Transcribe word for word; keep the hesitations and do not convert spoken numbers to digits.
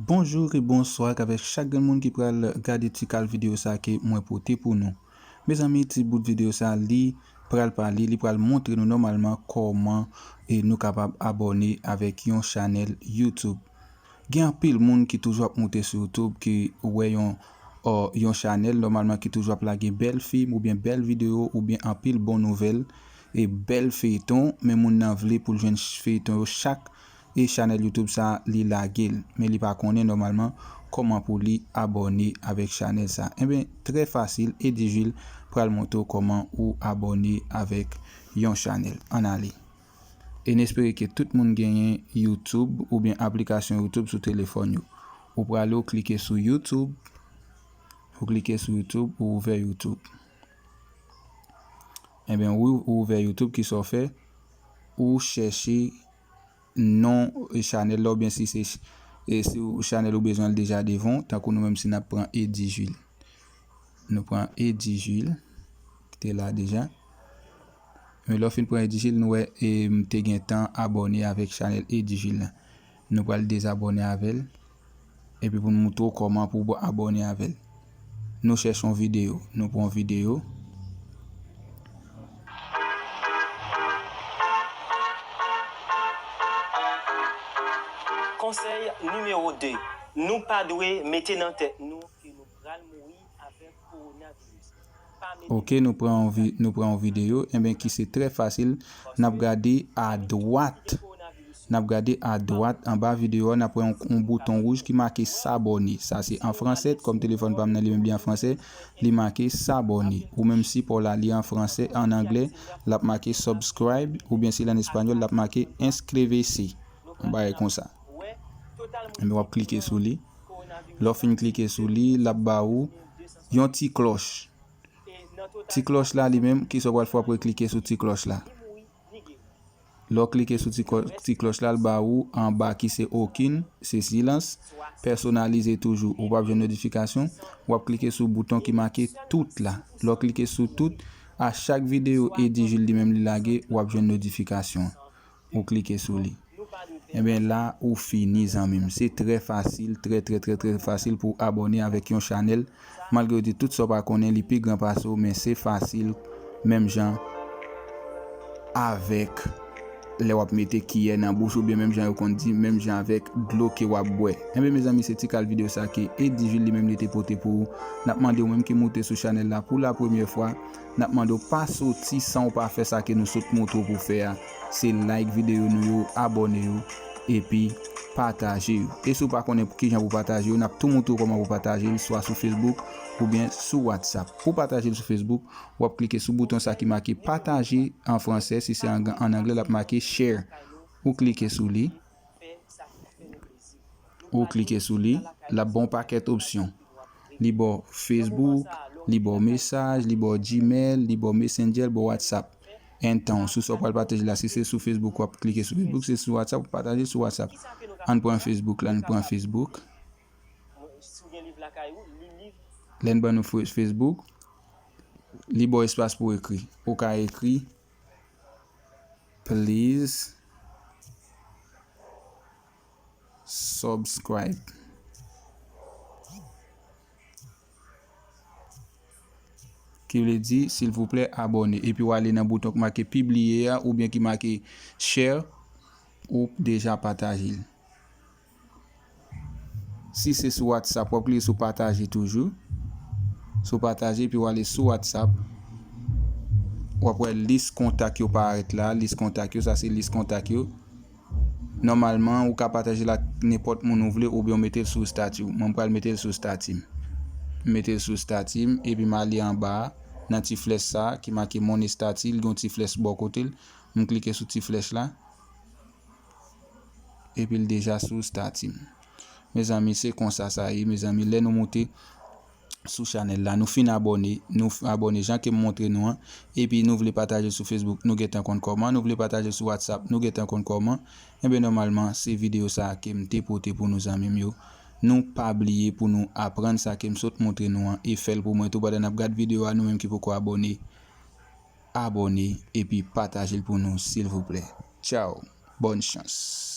Bonjou e bonswa avèk chak grenn moun ki pral gade ti kal videyo sa ke mwen pote pou nou. Mezanmi, ti bout videyo sa, li pral pale, li pral montre nou nòmalman kòman e nou kapab abòne avèk yon chanèl YouTube. Gen anpil moun ki toujou ap moute sou YouTube, ki wè yon, ò, yon chanèl nòmalman ki toujou ap lage bèl fim oubyen bèl videyo oubyen anpil bon nouvèl e bèl feyton, men moun nan vle pou l jwenn ch-, feyton yo chak e chanèl YouTube sa li lage l, men li pa konnen nòmalman kòman pou li abòne avèk chanèl sa. Enben, trè fasil, Eddy Jules pral montre w kòman ou abòne avèk yon chanèl. Ann ale. E n espere ke tout moun genyen YouTube oubyen aplikasyon YouTube sou telefòn yo. Ou prale, ou klike sou YouTube, ou klike sou YouTube, ou ouvè YouTube. Enben, ou, ou ouvè YouTube, kisa w fè? Ou chèche non e chanèl la, oubyen si se ch-, e si w, chanèl ou bezwen l deja devan w, tankou nou menm si n ap pran Eddy Jules. Nou pran Eddy Jules, ki te la deja. Men lè w fin pran Eddy Jules, nou wè e m te gentan abòne avèk chanèl Eddy Jules la. Nou pral dezabòne avè l. Epi pou n moutre w kòman pou w abòne avè l. Nou chèche yon videyo. Nou pran yon videyo. Konsèy nimewo de, nou pa dwe mete nan tèt nou ke nou pral mouri avèk kowonaviris. Ok, nou pran yon vi-, nou pran yon videyo, enben ki se trè fasil. N ap gade adwat. N ap gade adwat anba videyo a, n ap wè yon, yon bouton wouj ki make s'abonner. Sa se an fransè, kòm telefòn pa m nan li menm li an fransè, li make s'abonner. Ou menm si pa w la li an fransè, an anglè, l ap make subscribe, oubyen si l an espanyòl, l ap make inscribirse. Yon bagay konsa. Enben w ap klike sou li. Lè w fin klike sou li, l ap ba ou yon ti klòch. Ti klòch la li menm, kisa w pral fè, w ap reklike sou ti klòch la. Lè w klike sou ti klò-, ti klòch la, l ba ou anba ki se okin, se silans, pèsonalize toujou, ou p ap jwenn notifikasyon, w ap klike sou bouton ki make tout la. Lè w klike sou tout, a chak videyo Eddy Jules li menm li lage, w ap jwenn notifikasyon. Ou klike sou li. Enben la, ou fini zanmi m. Se trè fasil, trè, trè, trè, trè fasil pou w abòne avèk yon chanèl. Malgre yo di tout sa w pa konnen, li pi gran pase w, men se fasil, menm jan avèk lè w ap mete kiyè nan bouch oubyen menm jan yo konn di, menm jan avèk dlo ke w ap bwè. Enben mezanmi, se ti kal videyo sa ke Eddy Jules li menm li te pote pou ou. N ap mande w menm ki moute sou chanèl la pou la premyè fwa, n ap mande w pa soti san w pa fè sa ke nou sot montre w pou w fè a. Se like videyo nou yo, abòne yo, epi pataje yo. E si w pa konnen kijan pou pataje yo, n ap tou montre w kòman pou pataje l, swa sou Facebook oubyen sou WhatsApp. Pou pataje l sou Facebook, w ap klike sou bouton sa ki make pataje an fransè, si se an, an anglè, l ap make share. Ou klike sou li. Ou klike sou li, l ap ba w yon pakèt opsyon. Li ba w Facebook, li ba w mesaj, li ba w Gmail, li ba w Messenger, li ba w WhatsApp. Entan, sou sa w pral pataje la, si se sou Facebook, w ap klike sou Facebook, si se sou WhatsApp, w ap pataje sou WhatsApp. Ann pran Facebook la, ann pran Facebook. Lè n ban nou Fe-, Facebook, li ba w espas pou w ekri. Ou ka ekri, please subscribe. Ki vle di, silvouplè, abòne. Epi w ale nan bouton ki make pibliye a, oubyen ki make share, ou deja pataje l. Si se sou WhatsApp, w ap klike sou pataje toujou. Sou pataje, epi w ale sou WhatsApp. W ap wè lis kontak yo parèt la. Lis kontak yo, sa se lis kontak yo. Nòmalman, ou ka pataje l ak nenpòt moun ou vle oubyen w mete l sou estati w. Mwen, m pral mete l sou estati m. M mete l sou estati m, epi m ale anba a, nan ti flèch sa a ki make mon estati, l gen yon ti flèch bò kote l. M klike sou ti flèch la. Epi l deja sou estati m. Mezanmi, se konsa sa ye, mezanmi. Lè nou moute sou chanèl la, nou fin abòne, nou f-, abòne jan ke m montre nou an, epi nou vle pataje l sou Facebook, nou gentan konn kòman, nou vle pataje l sou WhatsApp, nou gentan konn kòman. Enben, nòmalman, se videyo sa a ke m te pote pou nou, zanmi m yo. Nou pa bliye pou nou aprann sa ke m sot montre nou an e fè l pou mwen tou pandan n ap gad videyo a, nou menm ki poko abòne. Abòne epi pataje l pou nou, silvouplè. Tchaw, bòn chans.